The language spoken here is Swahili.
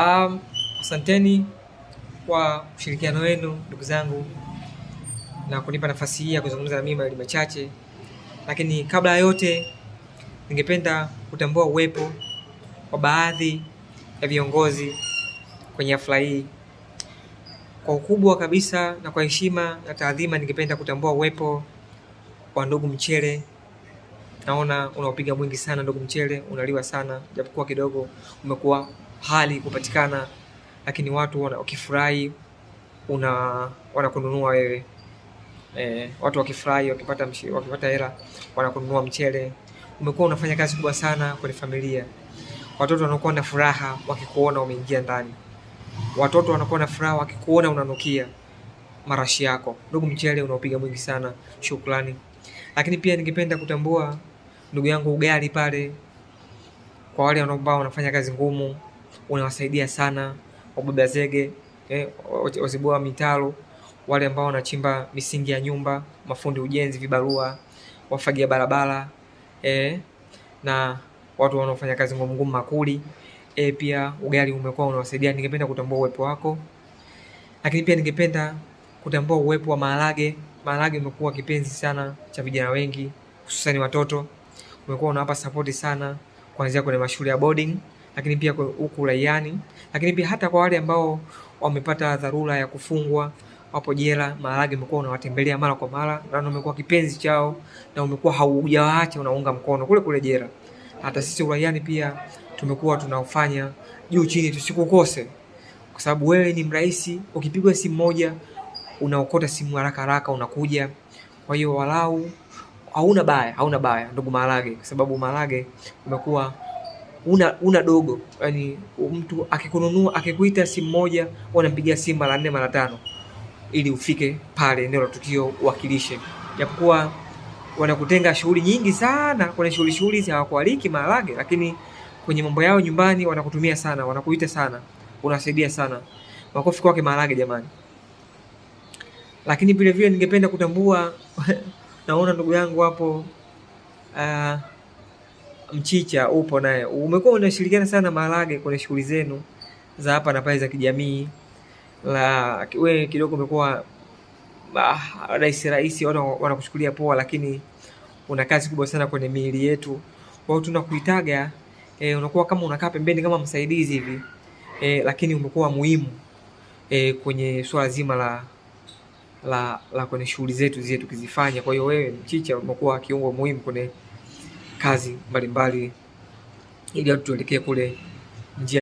Asanteni kwa ushirikiano wenu ndugu zangu na kunipa nafasi hii ya kuzungumza na mimi mawili machache, lakini kabla ya yote ningependa kutambua uwepo wa baadhi ya viongozi kwenye hafla hii. Kwa ukubwa kabisa na kwa heshima na taadhima, ningependa kutambua uwepo wa ndugu Mchele. Naona unaopiga mwingi sana ndugu Mchele, unaliwa sana, japokuwa kidogo umekuwa hali kupatikana, lakini watu wakifurahi wanakununua wewe. Watu wakifurahi wakipata hela wanakununua mchele. Umekuwa unafanya kazi kubwa sana kwenye familia. Watoto wanakuwa na furaha wakikuona umeingia ndani, watoto wanakuwa na furaha wakikuona unanukia marashi yako. Ndugu Mchele, unaopiga mwingi sana, shukrani. Lakini pia ningependa kutambua ndugu yangu Ugali pale, kwa wale ambao wanafanya kazi ngumu, unawasaidia sana, wabeba zege, wazibua mitaro, wale ambao wanachimba misingi ya nyumba, mafundi ujenzi, vibarua, wafagia barabara, na watu wanaofanya kazi ngumu ngumu, makuli. Pia Ugali umekuwa unawasaidia. Ningependa kutambua uwepo wako, lakini pia ningependa kutambua uwepo wa Maharage. Maharage umekuwa kipenzi sana cha vijana wengi, hususani watoto. Umekuwa unawapa sapoti sana kuanzia kwenye mashule ya boarding, lakini pia huku uraiani, lakini pia hata kwa wale ambao wamepata dharura ya kufungwa wapo jela, Maharage umekuwa unawatembelea mara kwa mara, na umekuwa kipenzi chao na umekuwa haujawaacha, unaunga mkono kule kule jela. Hata sisi uraiani pia tumekuwa tunaofanya juu chini tusikukose, kwa sababu wewe ni mrahisi. Ukipigwa simu moja unaokota simu haraka haraka, unakuja. Kwa hiyo walau hauna baya, hauna baya ndugu Maharage, kwa sababu Maharage umekuwa una dogo, yani mtu akikununua akikuita simu moja unampigia simu mara 4 mara 5 ili ufike pale eneo la tukio uwakilishe, japokuwa wanakutenga shughuli nyingi sana kwenye shughuli hizi hawakualiki Maharage, lakini kwenye mambo yao nyumbani wanakutumia sana, wanakuita sana, unasaidia sana. Makofi kwake Maharage jamani. Lakini vile vile ningependa kutambua naona ndugu yangu hapo Mchicha upo naye, umekuwa unashirikiana sana Maharage kwenye shughuli zenu za hapa na pale za kijamii. La wewe kidogo umekuwa rahisi, watu wanakuchukulia poa, lakini una kazi kubwa sana kwenye miili yetu. Kwa hiyo tunakuitaga, unakuwa kama unakaa pembeni kama msaidizi hivi, lakini umekuwa muhimu kwenye swala zima la kwenye shughuli zetu zile tukizifanya. Kwa hiyo wewe Mchicha umekuwa kiungo muhimu kwenye kazi mbalimbali ili watu tuelekee kule